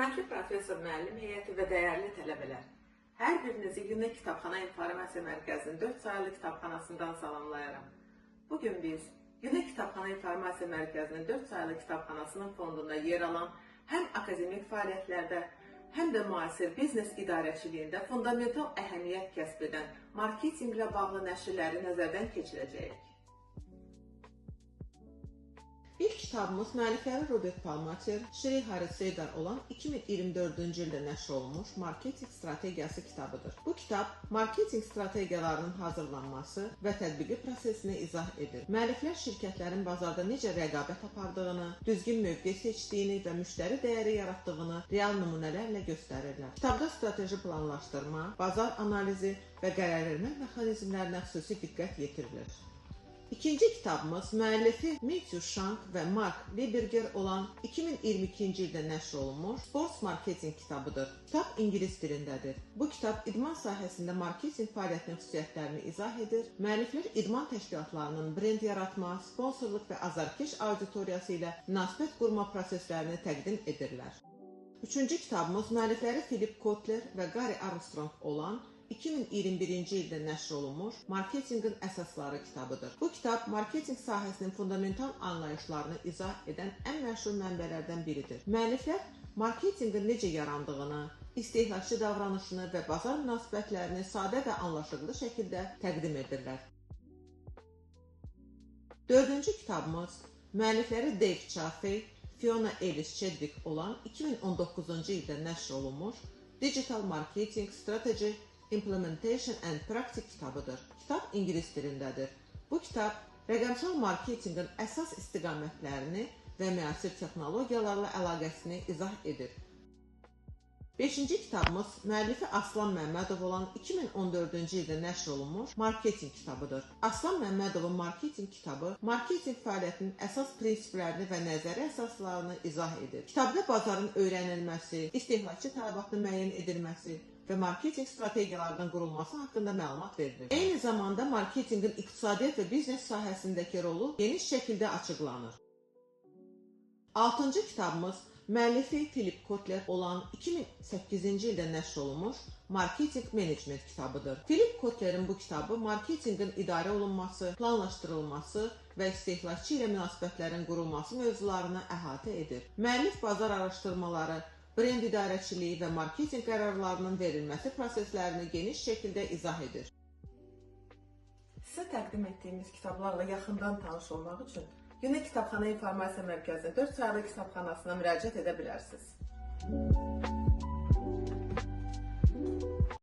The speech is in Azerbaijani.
Hörmətli professor müəllim heyəti və dəyərli tələbələr, hər birinizi UNED Kitabxana İnformasiya Mərkəzinin 4 saylı kitabxanasından salamlayıram. Bugün biz UNED Kitabxana İnformasiya Mərkəzinin 4 saylı kitabxanasının fondunda yer alan həm akademik fəaliyyətlərdə, həm də müasir biznes idarəçiliyində fundamental əhəmiyyət kəsb edən marketinqlə bağlı nəşrləri nəzərdən keçirəcəyik. İlk kitabımız müəllifləri Robert Palmater, Sri Hari Sridhar olan 2024-cü ildə nəşr olunmuş Marketinq Strategiyası kitabıdır. Bu kitab marketinq strategiyalarının hazırlanması və tətbiqi prosesini izah edir. Müəlliflər şirkətlərin bazarda necə rəqabət apardığını, düzgün mövqe seçdiyini və müştəri dəyəri yaratdığını real nümunələrlə göstərirlər. Kitabda strateji planlaşdırma, bazar analizi və qərarvermə mexanizmlərinə xüsusi diqqət yetirilir. İkinci kitabımız müəllifi Matthew Shank və Mark Lieberger olan 2022-ci ildə nəşr olunmuş Sports Marketing kitabıdır. Kitab ingilis dilindədir. Bu kitab idman sahəsində marketinq fəaliyyətinin xüsusiyyətlərini izah edir. Müəlliflər idman təşkilatlarının brend yaratma, sponsorluq və azarkeş auditoriyası ilə münasibət qurma proseslərini təqdim edirlər. Üçüncü kitabımız müəllifləri Philip Kotler və Gary Armstrong olan 2021-ci ildə nəşr olunmuş Marketinqin Əsasları kitabıdır. Bu kitab marketinq sahəsinin fundamental anlayışlarını izah edən ən məşhur mənbələrdən biridir. Müəlliflər marketinqin necə yarandığını, istehlakçı davranışını və bazar münasibətlərini sadə və anlaşıqlı şəkildə təqdim edirlər. Dördüncü kitabımız müəllifləri Dave Chaffey, Fiona Ellis Chadwick olan 2019-cu ildə nəşr olunmuş Digital Marketing Strategy Implementation and Practice kitabıdır. Kitab ingilis dilindədir. Bu kitab rəqəmsal marketinqin əsas istiqamətlərini və müasir texnologiyalarla əlaqəsini izah edir. Beşinci kitabımız müəllifi Aslan Məmmədov olan 2014-cü ildə nəşr olunmuş Marketinq kitabıdır. Aslan Məmmədovun Marketinq kitabı marketinq fəaliyyətinin əsas prinsiplərini və nəzəri əsaslarını izah edir. Kitabda bazarın öyrənilməsi, istehlakçı tələbatının müəyyən edilməsi və marketinq strategiyalarının qurulması haqqında məlumat verilir. Eyni zamanda marketinqin iqtisadiyyat və biznes sahəsindəki rolu geniş şəkildə açıqlanır. Altıncı kitabımız müəllifi Philip Kotler olan 2008-ci ildə nəşr olunmuş Marketing Management kitabıdır. Philip Kotlerin bu kitabı marketinqin idarə olunması, planlaşdırılması və istehlakçı ilə münasibətlərin qurulması mövzularını əhatə edir. Müəllif bazar araşdırmaları, brend idarəçiliyi və marketinq qərarlarının verilməsi proseslərini geniş şəkildə izah edir. Sizə təqdim etdiyimiz kitablarla yaxından tanış olmaq üçün UNED Kitabxana İnformasiya Mərkəzinin 4 saylı kitabxanasına müraciət edə bilərsiniz.